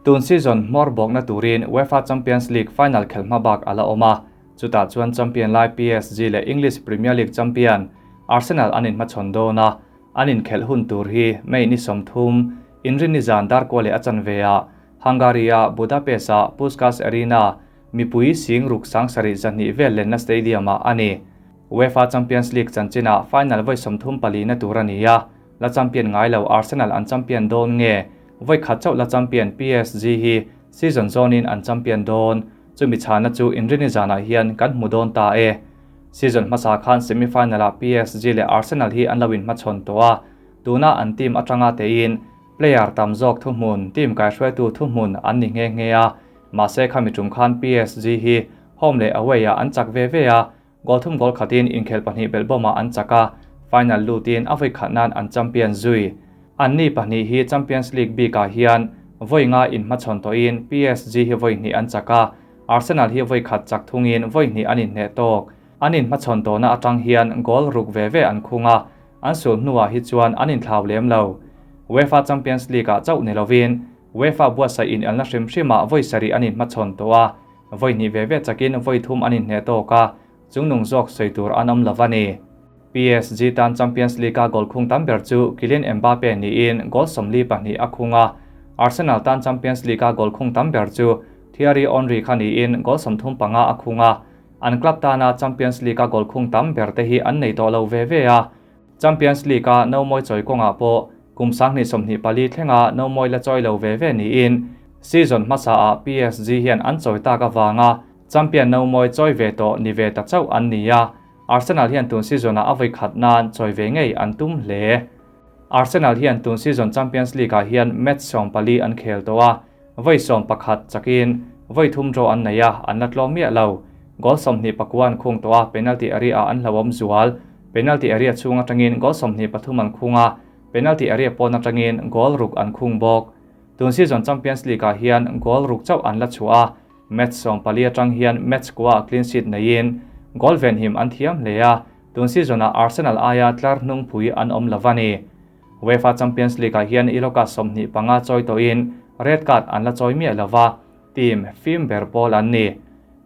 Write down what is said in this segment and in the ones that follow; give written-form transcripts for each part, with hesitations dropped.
Tun season hmawr bawkna turin UEFA Champions League final khelh hmabak a la awm a, chutah chuan champion lai PSG leh English Premier League champion Arsenal an inhmachhawn dawn a, an inkhelh hun tur hi May ni 30, Inrinni zan darkua leh a chanve ah Hungary-a Budapest-a Puskas Arena mipui sing ruk 7200 vel lenna stadium-ah a ni. UEFA Champions League chanchinah final vawi 34 na tur a ni a, la champion ngai lo Arsenal an champion dawn nge vawi khat chauh la champion PSG hi season zawnin an champion dawn, chumi chhana chu Inrinni zanah hian kan hmu dawn ta e. Season hmasa khan semi-final-ah PSG leh Arsenal hi an lo inhmachhawn tawh a, tuna an team atanga tein player tam zawk thuhmun, team kaihruaitu thuhmun an ni nghe nghe a, mahse khami tum khan PSG hi home leh away-ah an chak ve ve a, goal thum goal khatin inkhel pahnih belhbawmah an chak a, final lutin a vawi khat nan an champion zui. An ni pahnih hi Champions League bikah hian vawi nga inhmachhawn tawhin PSG hi vawi hnih an chak a, Arsenal hi vawi khat chak thungin vawi hnih an inhneh tawk. An inhmachhawn tawhna atang hian goal ruk ve ve an khung a, an sul hnuah hi chuan an inthlau lem lo. UEFA Champions League-ah chauh ni lovin UEFA buatsaih inelna hrim hrimah vawi sarih an inhmachhawn tawh a, vawi hnih ve ve chakin vawi thum an inhneh tawk a, chungnung zawk sawi tur an awm lo a ni. PSG tan Champions League-a goal khung tam ber chu Kylian Mbappe niin goal 42 a khung a, Arsenal tan Champions League-a goal khung tam ber chu Thierry Henry kha niin goal 35 a khung a, an club tana Champions League-a goal khung tam ber te hi an nei tawh lo ve ve a. Champions League-a no mawi chawi kawngah pawh kum 2024 thlenga no mawi la chawi lo ve ve niin season hmasaah PSG hian an chawi tak awanga champion no mawi chawi ve tawh ni ve ta chauh an ni a, Arsenal hian tun season-ah a vawi khat nan chawi ve ngei an tum hle. Arsenal hian tun season Champions League-ah hian match 14 an khel tawh a, vawi 11 chakin vawi thum draw an nei a, an la tlawm miah lo. Goal 29 an khung tawh a, penalty area an hlauhawm zual. Penalty area chhung atangin goal 23 an khung a, penalty area pawn atangin goal ruk an khung bawk. Tun season Champions League-ah hian goal ruk chauh an la chhuah a, match 14 atang hian match kua clean sheet neiin goal venhim an thiam hle a, tun season-ah Arsenal aia tlar hnung pui an awm lo a ni. UEFA Champions League-ah hian yellow card 25 chawi tawhin red card an la chawi miah lo va, team fim ber pawl an ni.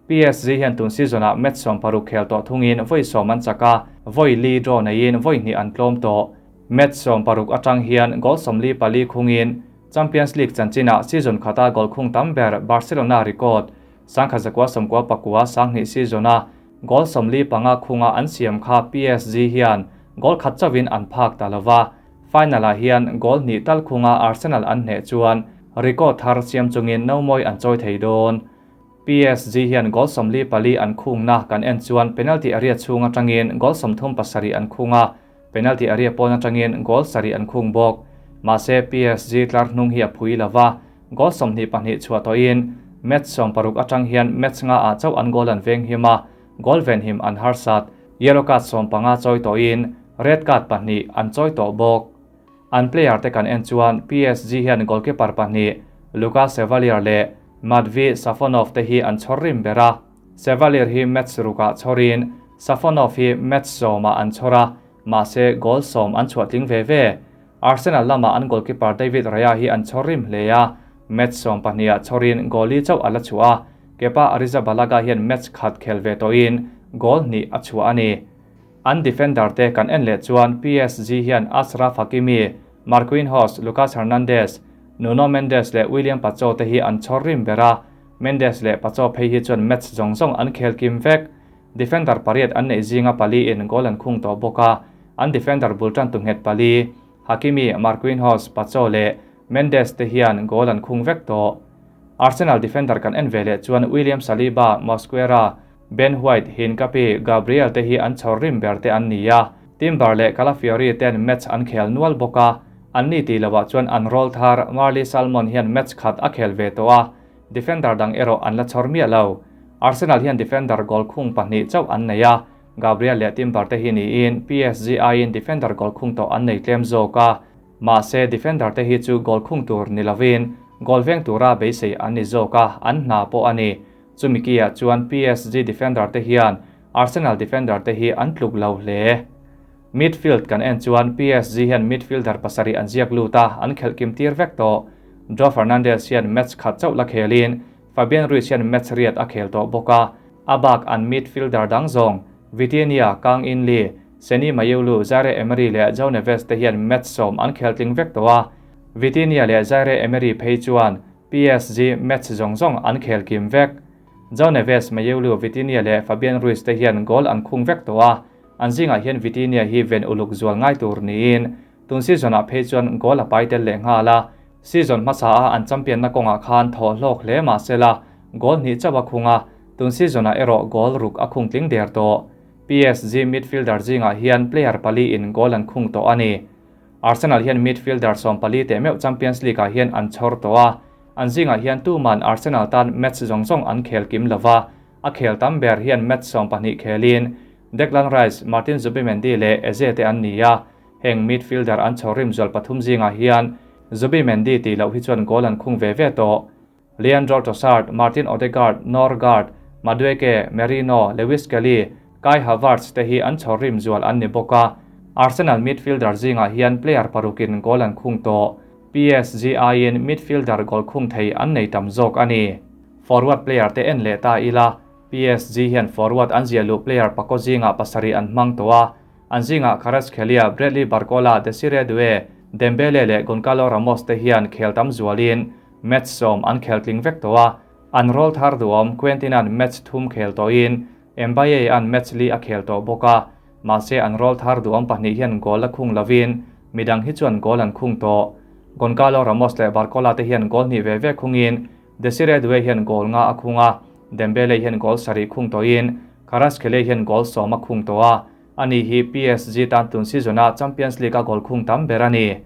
PSG hian tun season-ah match 60 khel tawh thungin vawi 10 an chak a, vawi li draw neiin vawi hnih an tlawm tawh. Match 60 atang hian goal 44 khungin Champions League chanchinah season khata goal khung tam ber Barcelona record 1999 sanghnih season-a goal 45 khunga an siam kha PSG hian goal khat chawin an phak ta lova, final-ah hian goal hnih tal khunga Arsenal an hneh chuan record thar siam chungin no mawi an chawi thei dawn. PSG hian goal 44 an khungna kan en chuan penalty area chhung atangin goal 37 an khunga, penalty area pawn atangin goal 7 an khung bawk. Mahse PSG tlar hnung hi a phui lova, goal 22 chhuah tawhin match 60 atang hian match nga ah chauh an goal an veng him a, goal ven him an harsat, yellow card 15 chawi tawhin red card pahnih an chawi tawh bawk. An player te kan en chuan PSG hian goalkeeper pahnih Lucas Chevalier leh Matvey Safonov te hi an chhawr rim ber a. Chevalier hi match rukah chhawrin Safonov hi match 10 an chhawr a, mahse goal 10 an chhuah tling ve ve. Arsenal lama an goalkeeper David Raya hi an chhawr rim hle a, match 12 chhawrin goal li chauh a la chhuah a, Kepa Arrizabalaga hian match khat khel ve tawhin goal hnih a chhuah a ni. An defender te kan en leh chuan PSG hian Achraf Hakimi, Marquinhos, Lucas Hernandez, Nuno Mendes leh William Pacho te hi an chhawr rim ber a, Mendes leh Pacho phei hi chuan match zawng zawng an khel kim vek. Defender pariat an nei zinga pali in goal an khung tawh bawk a, an defender bul tan tu nghet pali Hakimi, Marquinhos, Pacho leh Mendes te hian goal an khung vek tawh. Arsenal defender kan en ve leh chuan William Saliba, Mosquera, Ben White, Hincapi, Gabriel te hi an chhawr rim ber te an ni a, Timber leh Calafiori ten match an khel nual bawk a, an ni ti lawah chuan an roll thar Marley Salmon hian match khat a khel ve tawh a, defender dang erawh an la chhawr miah lo. Arsenal hian defender goal khung pahnih chauh an nei a, Gabriel leh Timber te hi niin PSG aiin defender goal khung tawh an nei tlem zawk a, mahse defender te hi chu goal khung tur ni lovin goal veng tura beisei an ni zawk a, an hna pawh a ni. Chumi kiah chuan PSG defender te hian Arsenal defender te hi an tluk lo hle. Midfield kan en chuan PSG hian midfielder pasarih an ziak lut a, an khelh kim tir vek tawh. Joao Fernandes hian match khat chauh la khelin Fabian Ruiz hian match riat a khel tawh bawk a, a bak an midfielder dang zawng Vitinha, Kang In Lee, Seny Mayulu, Zaire Emery leh Joao Neves te hian match sawm an khel tling vek tawh a, Vitinha leh Zaire Emery phei chuan PSG match zawng zawng an khel kim vek. Joao Neves, Mayulu, Vitinha leh Fabian Ruiz te hian goal an khung vek tawh a, an zingah hian Vitinha hi ven uluk zual ngai tur niin tun season ah phei chuan goal a pai tel leh nghal a, season hmasa a an champion na kawngah khan thaw hlawk hle mahsela goal hnih chauh a khung a, tun season ah erawh goal ruk a khung tling der tawh. PSG midfielder zingah hian player pali in goal an khung tawh a ni. Arsenal hian midfielder 14 teh meuh Champions League ah hian an chhawr tawh a, an zingah hian tuman Arsenal tan match zawng zawng an khel kim lova, a khel tam ber hian match 12 khelin Declan Rice, Martin Zubimendi leh Eze te an ni a, heng midfielder an chhawr rim zual pathum zingah hian Zubimendi tih loh hi chuan goal an khung ve ve tawh. Leandro Trossard, Martin Odegaard, Norgaard, Madueke, Merino, Lewis Kelly, Kai Havertz te hi an chhawr rim zual an ni bawk a, Arsenal midfielder zingah hian player parukin goal an khung tawh. PSG aiin midfielder goal khung thei an nei tam zawk a ni. Forward player te en leh ta ila, PSG hian forward an ziah luh player pakaw zingah pasarih an hmang tawh a, an zingah Kvaratskhelia, Bradley Barcola, Desiree Doue, Dembele leh Goncalo Ramos te hian khel tam zualin match sawm an khel tling vek tawh a, an rawl thar duhawm Quentin-a'n match thum khel tawhin Mbaye-a'n match li a khel tawh bawk a, mahse an rawl thar duhawm pahnih hian goal a khung lovin midang hi chuan goal an khung tawh. Goncalo Ramos leh Barcola te hian goal hnih ve ve khungin Desiree Doue hian goal nga a khung a, Dembele hian goal sarih khung tawhin Kvaratskhelia hian goal sawm a khung tawh a, ani hi PSG tan tun season-a Champions League-a goal khung tam ber a ni.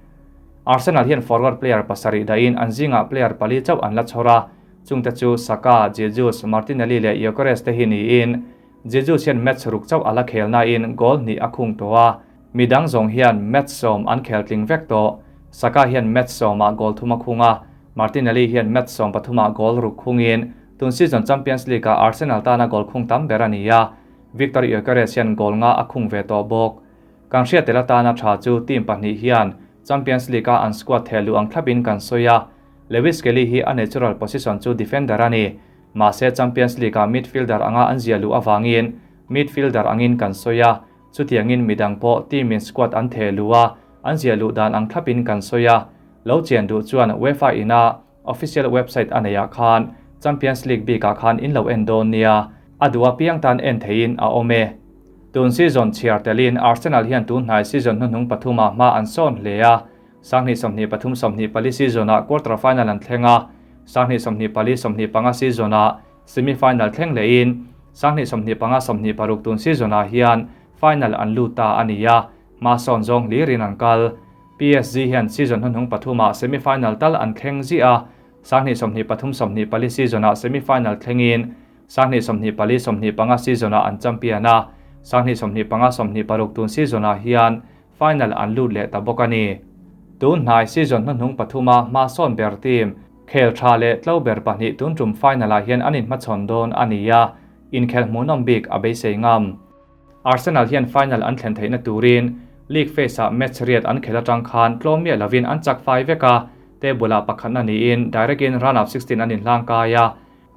Arsenal hian forward player pasarih dahin an zingah player pali chauh an la chhawr a, chungte chu Saka, Jesus, Martinelli leh Gyökeres te hi niin Jesus hian match ruk chauh a la khel nain goal hnih a khung tawh a, midang zawng hian match sawm an khel tling vek tawh. Saka hian match sawmah goal thum a khung a, Martinelli hian match sawm pathumah goal ruk khungin tun season Champions League-ah Arsenal tana goal khung tam ber a ni a, Viktor Gyökeres hian goal nga a khung ve tawh bawk. Kan hriat tel atana tha chu team pahnih hian Champions League-a an squad theh luh ang thlapin kan sawi a, Lewis Kelly hi a natural position chu defender a ni. Mahse Champions League-ah midfielder anga an zia luh avangin midfielder angin kan sawi a, chutiangin midang pawh team-in squad an theh luh a, an zia luh dan ang thlapin kan sawi a. Lo chian duh chuan UEFA ina official website a neihah khan Champions League bikah khan in lo en dawn nia, a duh apiang tan en theihin a awm e. Tun season chhiar telin Arsenal hian tun hnai season hnuhnung pathumah hma an sawn hle a, 2023 24 season-ah quarter final an thleng a, 2024 25 season-ah semi final thleng lehin 2025 26 tun season-ah hian final an lut ta a ni a, hma sawn zawng hlirin an kal. PSG hian season hnuhnung pathumah semi final tal an thleng ziah a, 2023 24 season-ah semi final thlengin 2024 25 season-ah an champion a, 2025 26 tun season-ah hian final an lut leh ta bawk a ni. Tun hnai season hnuhnung pathuma hma sawn ber team khel tha leh tlo ber pahnih tun tum final-ah hian an inhmachhawn dawn a ni a, inkhel hmuhnawm bik a beisei ngam. Arsenal hian final an thlen theihna turin league phase-ah match riat an khel atang khan tlawm miah lovin an chak fai vek a, table-ah pakhatna niin direct-in round of 16 an inhlang kai a,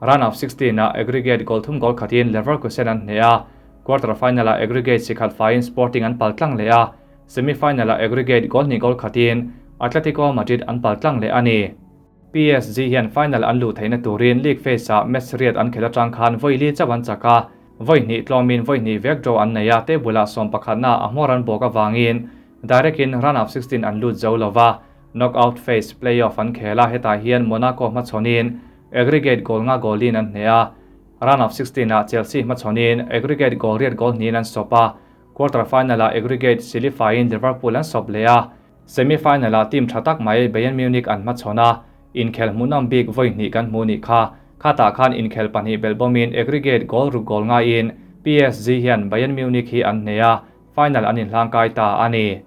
round of 16-ah aggregate goal thum goal khatin Leverkusen an hneh a, quarter final-ah aggregate si khat faiin Sporting an pal tlang leh a, semi final-ah aggregate goal hnih goal khatin Atletico Madrid an pal tlang leh a ni. PSG hian final an luh theihna turin league phase-ah match riat an khelh atang khan vawi li chauh an chak a, vawi hnih tlawmin vawi hnih vek draw an nei a, table-ah sawm pakhatna a hmawr an bawk avangin direct-in round of 16 an lut zo lo va, knockout phase play-off an khel a, hetah hian Monaco hmachhawnin aggregate goal nga goal-in an hneh a, round of 16-ah Chelsea hmachhawnin aggregate goal riat goal hnihin an sawp a, quarter final-ah aggregate silifaiin Liverpool an sawp leh a. Semi final-ah team tha tak mai Bayern Munich an hmachhawn a, inkhel hmuhnawm bik vawi hnih kan hmu nih kha. Khatah khan inkhel pahnih belh bawmin aggregate goal ruk goal ngaiin PSG hian Bayern Munich hi an hneh a, final an inhlangkai ta a ni.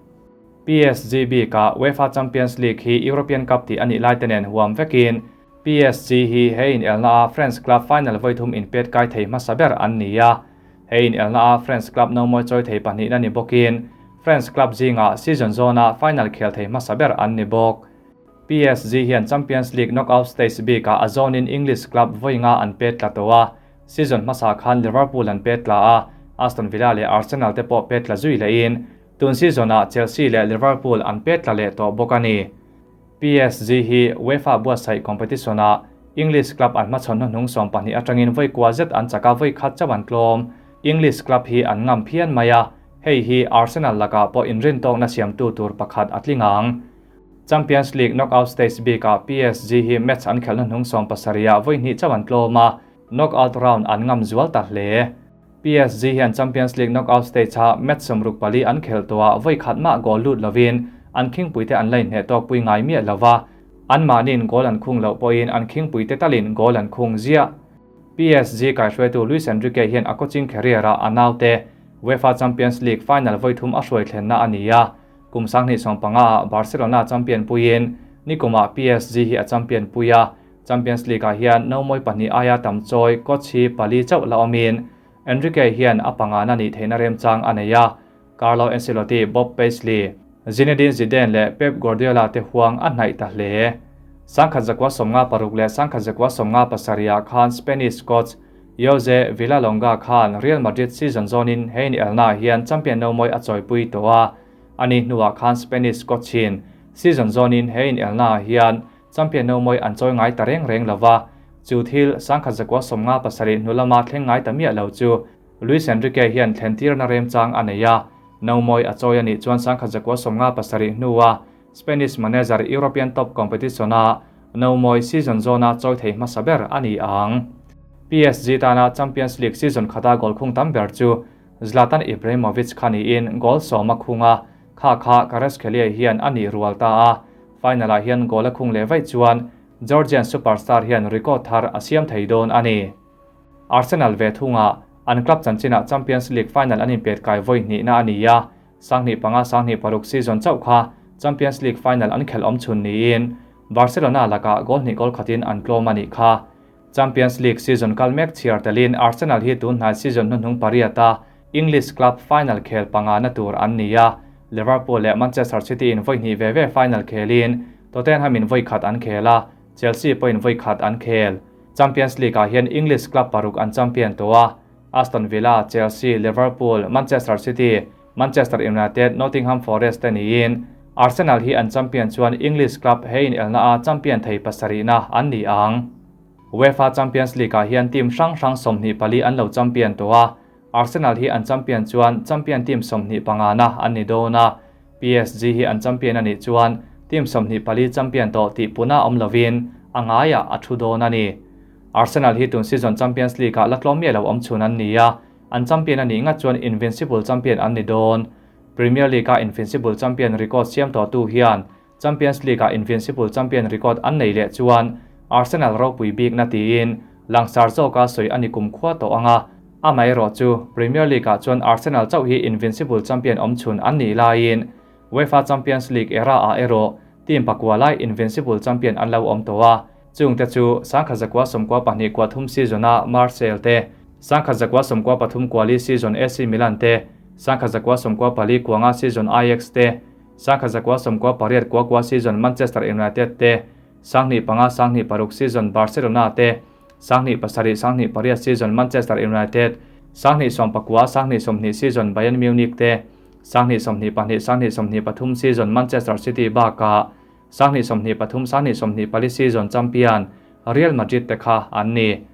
PSG bikah UEFA Champions League hi European Cup tih a nih lai te nen huam vekin PSG hi he inelna a French club final vawi thum inpet kai thei hmasa ber an ni a. He inelna a French club nomawi chawi thei pahnihna ni bawkin French club zingah season zawna final khel thei hmasa ber an ni bawk. PSG hian Champions League knockout stage bikah a zawnin English club vawi nga an pet tla tawh a, season hmasa khan Liverpool an pet tla a, Aston Villa leh Arsenal te pawh pet tla zui lehin tun season-ah Chelsea leh Liverpool an pet tla leh tawh bawk a ni. PSG hi UEFA buatsaih competition-ah English club an hmachhawn hnuhnung 12 atangin vawi kua zet an chak a, vawi khat chauh an tlawm. English club hi an ngam phian mai a, hei hi Arsenal lakah pawh inrintawkna siamtu tur pakhat a tling ang. Champions League knockout stage bikah PSG hi match an khelh hnuhnung 17 ah vawi hnih chauh an tlawm a, knockout round an ngam zual ta hle. PSG hian Champions League knockout stage-a match 64 an khelh tawhah vawi khat mah goal lut lovin an khingpuite an la inhneh tawkpui ngai miah lo va, anmahniin goal an khung loh pawhin an khingpuite talin goal an khung ziah. PSG kaihruaitu Luis Enrique hian a coaching career-ah a naute UEFA Champions League final vawi thum a hruai thlenna a ni a, Kum 2015 ah Barcelona champion puiin nikumah PSG hi a champion pui a, Champions League ah hian nomawi pahnih aia tam chawi coach hi pali chauh la awmin Enrique hian a pangana nih theihna remchang a nei a, Carlo Ancelotti, Bob Paisley, Zinedine Zidane leh Pep Guardiola te huang a hnaih ta hle. 1956 leh 1957 ah khan Spanish coach Jose Villalonga khan Real Madrid season zawnin he inelnaah hian champion nomawi a chawipui tawh a, a ni hnuah khan Spanish coach-in season zawnin he inelnaah hian champion nomawi an chawi ngai ta reng reng lo va, chu thil 1957 hnu lama thleng ngai ta miah lo chu Luis Enrique hian thlentirna remchang a nei a, nomawi a chawi a nih chuan 1957 hnua Spanish manager European top competition-a nomawi season zawna chawi thei hmasa ber a ni ang. PSG tana Champions League season khata goal khung tam ber chu Zlatan Ibrahimovic kha niin goal sawm a khung a, kha kha Kvaratskhelia hian a nih rual ta a, final-ah hian goal a khung leh vaih chuan Georgian superstar hian record thar a siam thei dawn a ni. Arsenal ve thunga an club chanchinah Champions League final an inpet kai vawi hnihna a ni a, 2005 2006 season chauh kha Champions League final an khelh awm chhun niin Barcelona lakah goal hnih goal khatin an tlawm a nih kha. Champions League season kal mek chhiar telin Arsenal hi tun hnai season hnuhnung pariata English club final khel panga na tur an ni a, Liverpool leh Manchester City in vawi hnih ve ve final khelin Tottenham in vawi khat an khel a, Chelsea pawhin vawi khat an khel. Champions League ah hian English club paruk an champion tawh a, Aston Villa, Chelsea, Liverpool, Manchester City, Manchester United, Nottingham Forest te niin Arsenal hi an champion chuan English club he inelna a champion thei pasarihna an ni ang. UEFA Champions League ah hian team hrang hrang 24 an lo champion tawh a, Arsenal hi an champion chuan champion team 25 na an ni dawn a, PSG hi an champion a nih chuan team 24 champion tawh tih puna awm lovin a ngaiah a thu dawn a ni. Arsenal hi tun season Champions League ah la tlawm miah lo awm chhun an ni a, an champion a nih ngat chuan Invincible champion an ni dawn. Premier League a Invincible champion record siam tawhtu hian Champions League ah Invincible champion record an nei leh chuan Arsenal ropui bikna tiin langsar zawka sawi a ni kumkhua tawh ang a, amaherawh chu Premier League ah chuan Arsenal chauh hi Invincible champion awm chhun an nih laiin UEFA Champions League era ah erawh team pakua lai Invincible champion an lo awm tawh a, Chungte chu 1992 season a Marseille te, 1993 season AC Milan te, 1994 season Ajax te, 1998 season Manchester United te, 2005 season Barcelona te, 2007 season Manchester United, 2019 season Bayern Munich te, 2022 season Manchester City bakah 2023 2024 season champion Real Madrid te kha an ni.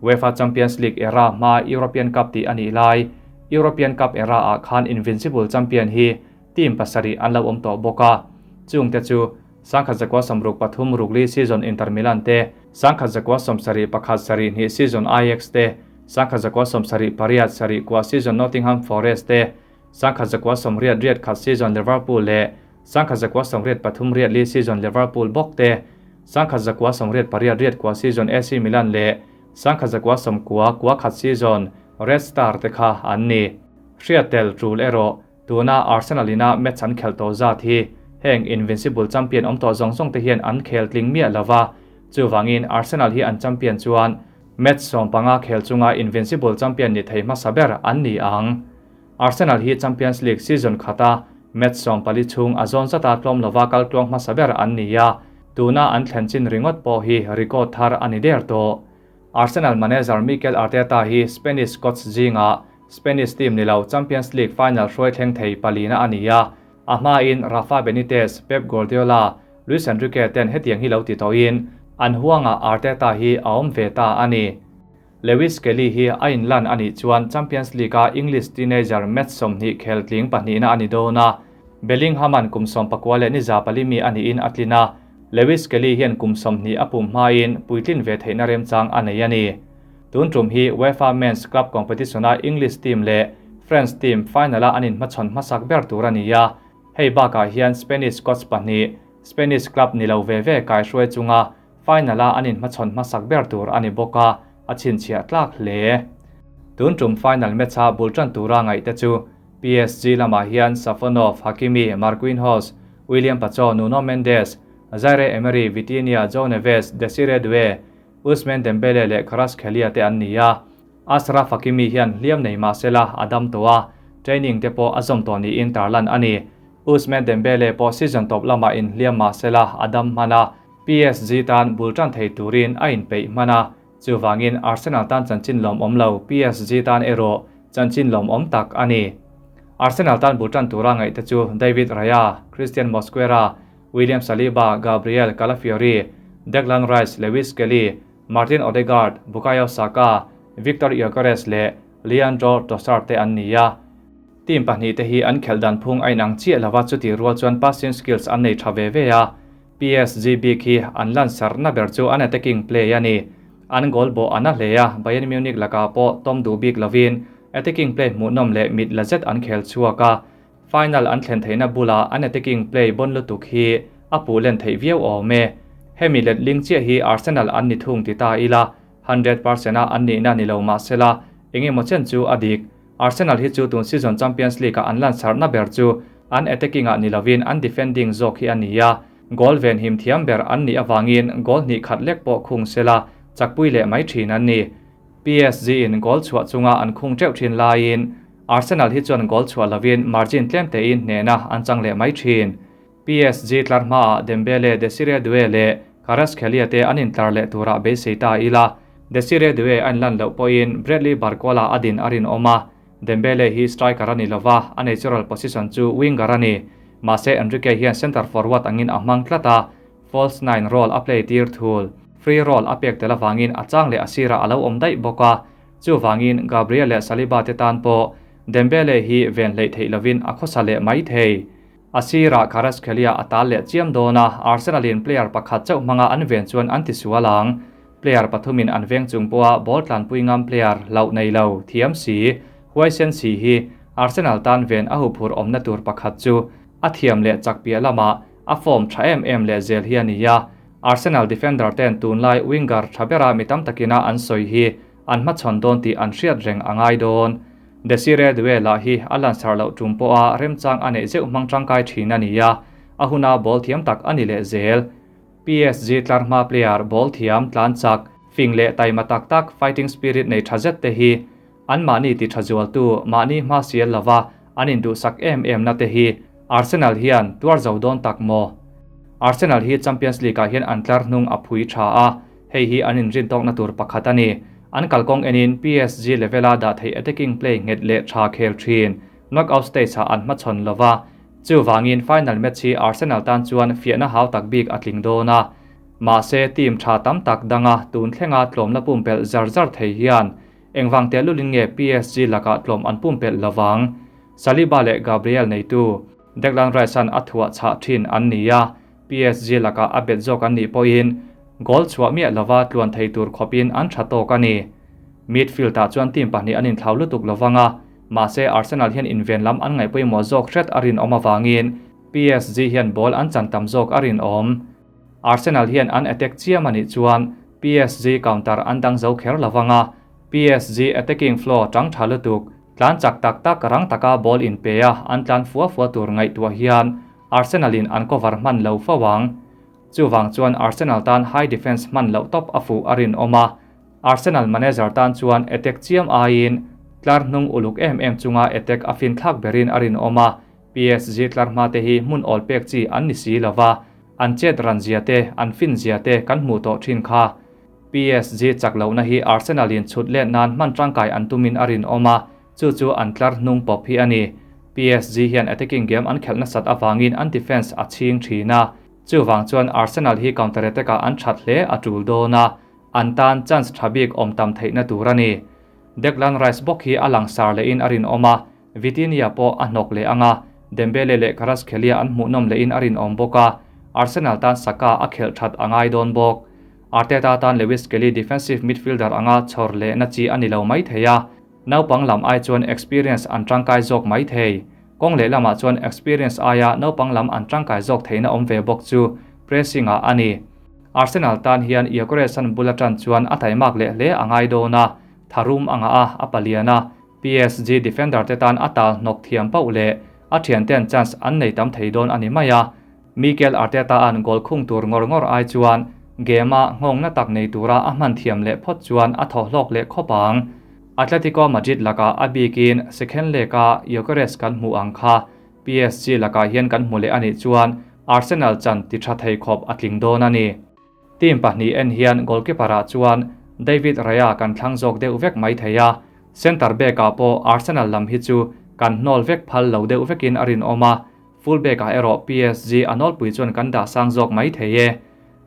UEFA Champions League era hma European Cup tih a nih lai, European Cup era ah khan Invincible champion hi team pasarih an lo awm tawh bawk a. Chungte chu 1963 season Inter Milan te, 1971 season Ajax te, 1978 season Nottingham Forest te, 1988 season Liverpool leh 1983 season Liverpool bawk te, 1988 season AC Milan leh 1991 season Red Star te kha an ni. Hriatel tul erawh tuna Arsenal ina match an khelh tawh zat hi heng Invincible champion awm tawh zawng zawng te hian an khel tling miah lova, chuwangin Arsenal hi an champion chuan match 15 khel chunga Invincible champion ni thei hmasa ber an ni ang. Arsenal hi Champions League season khata match 14 chhung a zawn zata tlawm lova kal tluang hmasa ber an ni a. Tuna an thlen chin ringawt pawh hi record thar a ni der tawh. Arsenal manager Mikel Arteta hi Spanish coach zingah Spanish team ni lo Champions League final hruai thleng thei palina a ni a, a hmain Rafa Benitez, Pep Guardiola, Luis Enrique ten hetiang hi lo ti tawhin an huangah Arteta hi a awm ve ta a ni. Lewis Kelly hi a inlan a nih chuan Champions League-a English teenager match 20 khel tling pahnihna a ni dawn a, Bellingham-a'n kum 14 leh ni 400 mi a niin a tlin a, Lewis Kelly hian kum 20 a pum hmain puitlin ve theihna remchang a nei a ni. Tun tum hi UEFA Men's Club Competition-a English team leh French team final-a an inhmachhawn hmasak ber tur a ni a, hei bakah hian Spanish coach pahnih, Spanish club ni lo ve ve kaihruai chunga final-a an inhmachhawn hmasak ber tur a ni bawk a, a chhinchhiah tlak hle. Tun tum final match-a bul tan tura ngaihte chu PSG lamah hian Safonov, Hakimi, Marquinhos, William Pacho, Nuno Mendes, Zaire Emery, Vitinha, João Neves, Desiree Doué, Ousmane Dembele leh Kvaratskhelia te an ni a. Achraf Hakimi hian hliam nei mah sela a dam tawh a, training te pawh a zawm tawh niin tarlan a ni. Ousmane Dembele pawh season tawp lamah inhliam mah sela a dam hman a, PSG tan bul tan thei turin a inpeih hman a, chuvangin Arsenal tan chanchin lawmawm lo, PSG tan erawh chanchin lawmawm tak a ni. Arsenal tan bul tan tura ngaihte chu David Raya, Christian Mosquera, William Saliba, Gabriel Calafiori, Declan Rice, Lewis Skelly, Martin Odegaard, Bukayo Saka, Viktor Gyokeres leh Leandro Trossard te an ni a. Team pahnih te hi an khelh dan phung a inang chiah lova chutih rual chuan passing skills an nei tha ve ve a. PSG bik hi an lansarna ber chu an attacking play a ni. An goal bawh a na hle a, Bayern Munich lakah pawh tawm duh bik lovin attacking play hmuhnawm leh mit la zet an khel chhuak a. Final an thlen theihna bulah an attacking play bawn lutuk hi a puh len theih viau awm e. Hemi letling chiah hi Arsenal an ni thung ti ta ila, 100% a an nihna ni lo mah sela, engemaw chen chu a dik. Arsenal hi chu tun season Champions League-a an lansarhna ber chu an attacking-ah ni lovin an defending zawk hi a ni a, goal ven him thiam ber an nih avangin goal hnih khat lek pawh khung sela chakpui leh mai thin an ni. PSG-in goal chhuah chunga an khung teuh thin laiin Arsenal hi chuan goal chhuah lovin margin tlem tein hnehna an chang leh mai thin. PSG tlar hmaah Dembele, Desiree Doué leh Kvaratskhelia te an intlar leh turah beisei ta ila, Desiree Doué a inlan loh pawhin Bradley Barcola a din a rinawm a, Dembele hi striker a ni lova, a natural position chu winger a ni. Mahse Enrique hian centre forward angin a hmang tlat a, false nine role a play tir thul. Free role a pek tel avangin a chang leh a sirah a lo awm daih bawk a, chuvangin Gabriel leh Saliba te tan pawh Dembele hi ven hleih theih lovin a khawsa leh mai thei. A sirah Kvaratskhelia a tal leh chiam dawn a, Arsenal-in player pakhat chauh hmanga an ven chuan an tisual ang. Player pathumin an veng chung pawha ball tlanpui ngam player hlauh nei lo, thiam si, huaisen si hi Arsenal tan ven a huphur awmna tur pakhat chu a thiam leh chak piah lamah a form tha em em leh zel hi a ni a. Arsenal defender ten tunlai winger tha bera mi tam takina an sawi hi an hmachhawn dawn tih an hriat reng a ngai dawn. Desiree Doué lah hi a lansar loh tum pawha remchang a neih zeuh hmang tangkai thin a ni a, a huna ball thiam tak a ni leh zel. PSG tlar hma player ball thiam, tlan chak, fing leh taima tak tak, fighting spirit nei tha zet te hi an mahni ti tha zualtu mahni hma sial lova an induhsak em em na te hi Arsenal hian tuar zo dawn tak maw? Arsenal hi Champions League-ah hian an tlar hnung a phui tha a, hei hi an inrintawkna tur pakhat a ni. An kalkawng enin PSG level-a dah theih attacking play nghet leh tha khel thin, knockout stage-ah an hmachhawn lova, chuvangin final match hi Arsenal tan chuan fiahna hau tak bik a tling dawn a. Mahse team tha tam tak danga tun thlenga tlawmna pumpelh zar zar thei hian engvang teh lulin nge PSG lakah tlawm an pumpelh lovang? Saliba leh Gabriel neitu Declan Rice-a'n a thuah chhah thin an ni a, PSG lakah a bet zawk an nih pawhin goal chhuah miah lova tluan thei tur khawpin an tha tawk a ni. Midfield-ah chuan team pahnih an inthlau lutuk lovang a, mahse Arsenal hian inven lam an ngaih pawimawh zawk hret a rinawm avangin PSG hian ball an chan tam zawk a rinawm. Arsenal hian an attack chiam a nih chuan PSG counter an dang zo kher lovang a, PSG attacking flow tang tha lutuk, tlan chak tak tak rang taka ball in pe a an tlan fua fua tur ngaihtuah hian Arsenal-in an cover hman lo fo ang. Chuvang chuan Arsenal tan high defence hman loh tawp a fuh a rinawm a, Arsenal manager tan chuan attack chiam aiin tlar hnung uluk em em chunga attack a fin thlak berin a rinawm a, PSG tlar hma te hi hmun awl pek chi an ni si lova. An chet ran zia te, an fin zia te kan hmuh tawh thin kha. PSG chak lohna hi Arsenal in chhut let nan hman tangkai an tumin a rinawm a, chu chu an tlar hnung pawp hi a ni. PSG hian attacking game an khelh nasat avangin an defence a chhing thin a, chuvang chuan Arsenal hi counter attack ah an that hle a tul dawn a, an tan chance tha bik awm tam theihna tur a ni. Declan Rice bawk hi a langsar lehin a rinawm a, Vitinha pawh a hnawk leh ang a, Dembele leh Kvaratskhelia an hmuhnawm lehin a rinawm bawk a, Arsenal tan Saka a khelh that a ngai dawn bawk. Arteta tan Lewis Skelly defensive midfielder anga chhawr lehna chi a ni lo mai thei a, naupang lam ai chuan experience an tangkai zawk mai thei. Kawng leh lamah chuan experience aia naupang lam an tangkai zawk theihna awm ve bawk chu pressing ah a ni. Arsenal tan hian Gyökeres-a'n bul atan chuan a taimak leh hle a ngai dawn a, tharum a ngah a, a palian a, PSG defender te tan a tal hnawk thiam pauh leh a thianten chance an nei tam thei dawn a ni mai a. Mikel Arteta-a'n goal khung tur ngawr ngawr ai chuan game-a nghawngna tak nei tura a hman thiam leh phawt chuan a thaw hlawk leh khawp ang. Atletico Madrid lakah a bikin second leg-a Gyökeres kan hmuh ang kha PSG lakah hian kan hmu leh a nih chuan Arsenal chan ti tha thei khawp a tling dawn a ni. Team pahnih en hian goalkeeper-ah chuan David Raya kan thlang zawk deuh vek mai thei a, centre back-ah pawh Arsenal lam hi chu kan hnawl vek phal lo deuh vekin a rinawm a, full back-ah erawh PSG a nawlpui chuan kan dah sang zawk mai thei e.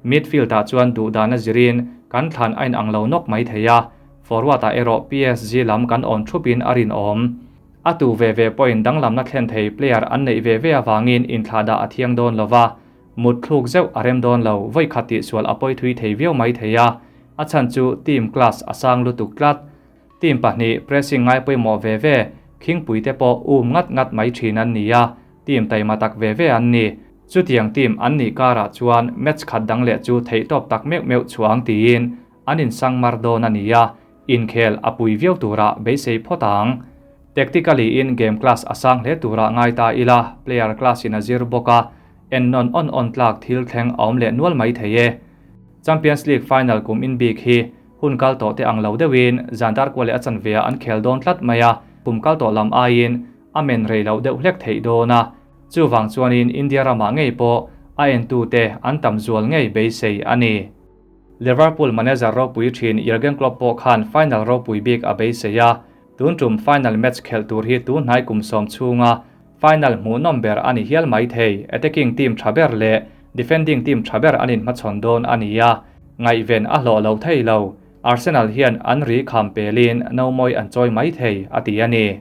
Midfield-ah chuan duh dana zirin kan thlan a inang lo nawk mai thei a, forward-ah erawh PSG lam kan awn thupin a rinawm. A tu ve ve pawhin danglamna thlen thei player an neih ve ve avangin inthlahdah a thiang dawn lo va, Mut thluk zeuh a rem dawn lo, vawi khat tihsual a pawi thui thei viau mai thei a, a chhan chu team class a sang lutuk tlat. Team pahnih pressing ngai pawimawh ve ve, khingpui te pawh um ngat ngat mai thin an ni a, team taima tak ve ve an ni. Chutiang team an nih karah chuan match khat dang leh chu theihtawp tak meuh meuh chhuang tiin an insang mar dawn a ni a, inkhel a pui viau turah beisei phawt ang. Tactically in game class a sang hle turah ngai ta ila, player class in a zir bawk a, en nawn awn awn tlak thil thleng a awm leh nual mai thei e. Champions League final kum in bik hi hun kal tawh te ang lo deuhin zan dar kual leh a chanve ah an khel dawn tlat mai a, kum kal tawh lam aiin a men rei loh deuh hlek theih dawn a, chuvang chuanin India ramah ngei pawh a entute an tam zual ngei beisei a ni. Liverpool manager ropui thin Jurgen Klopp pawh khan final ropui bik a beisei a, tun tum final match khelh tur hi tun hnai kum sawm chhunga final hmuhnawm ber a ni hial mai thei, attacking team tha ber leh defending team tha ber an inhmachhawn dawn a ni a, ngaihven a hlawh lo thei lo, Arsenal hian an ri kham pelin nomawi an chawi mai thei, a ti a ni.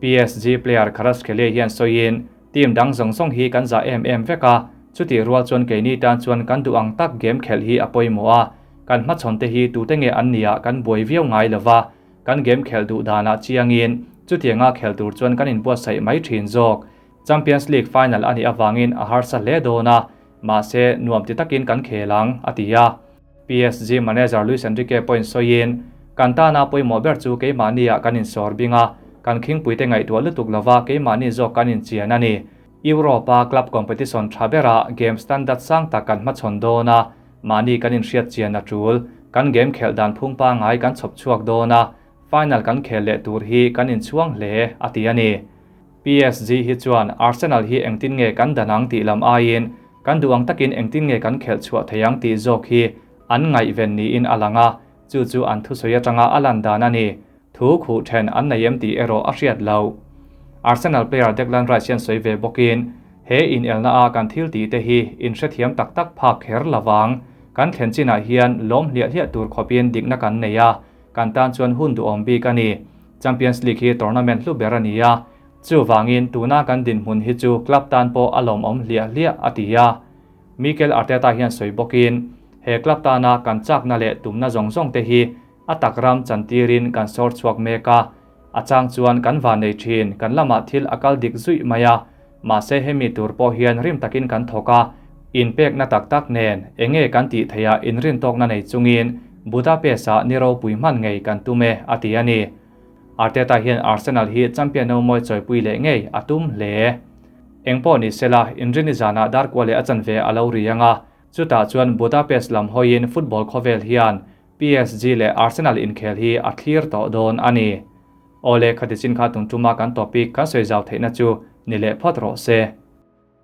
PSG player Kvaratskhelia hian sawiin, Team dang zawng zawng hi kan zah em em vek a, chutih rual chuan keini tan chuan kan duh ang tak game khelh hi a pawimawh a, kan hmachhawn te hi tute nge an nia kan buai viau ngai lo va, kan game khelh duh danah chiangin chutianga khel tur chuan kan inbuatsaih mai thin zawk. Champions League final a nih avangin a harsa hle dawn a, mahse nuam ti takin kan khel ang, a ti a. PSG manager Luis Enrique pawhin sawiin, Kan tana pawimawh ber chu keimahniah kan insawr bing a, kan khingpuite ngaihtuah lutuk lova keimahni zawk kan inchian a ni. Europe-a club competition tha berah game standard sang tak kan hmachhawn dawn a, mahni kan inhriat chian a tul. Kan game khelh dan phung pangngai kan chhawp chhuak dawn a, final kan khel leh tur hi kan inchhuang hle, a ti a ni. PSG hi chuan Arsenal hi engtin nge kan dan ang tih lam aiin kan duh ang takin engtin nge kan khelh chhuah thei ang tih zawk hi an ngaihven niin a lang a, chu chu an thusawi atanga a lan dan a ni. Thu khuh then an nei em tih erawh a hriat loh. Arsenal player Declan Rice hian sawi ve bawkin, He inelna a kan thil tih te hi inhrethiam tak tak phak kher lovang. Kan thlen chinah hian lawm hliah hliah tur khawpin dikna kan nei a, kan tan chuan hun duhawm bik a ni. Champions League hi tournament hlu ber a ni a, chuvangin tuna kan dinhmun hi chu club tan pawh a lawmawm hliah hliah, a ti a. Mikel Arteta hian sawi bawkin, He club tana kan chakna leh tumna zawng zawng te hi a tak ram chantirin kan sawr chhuak mek a, a chang chuan kan van nei thin, kan lamah thil a kal dik zuih mai a, mahse hemi tur pawh hian rim takin kan thawk a, inpekna tak tak nen enge kan tih theih ah inrintawkna nei chungin Budapest-ah ni ropui hman ngei kan tum e, a ti a ni. Arteta hian Arsenal hi champion no mawi chawipui leh ngei a tum hle. Engpawh ni sela, inrini zanah darkua leh a chanve a lo ri ang a, chutah chuan Budapest lam hawiin football khawvel hian PSG leh Arsenal inkhel hi a thlir tawh dawn a ni. Awle, khati chin kha tum tuma kan topic kan sawi zau theihna chu ni leh phawt rawh se.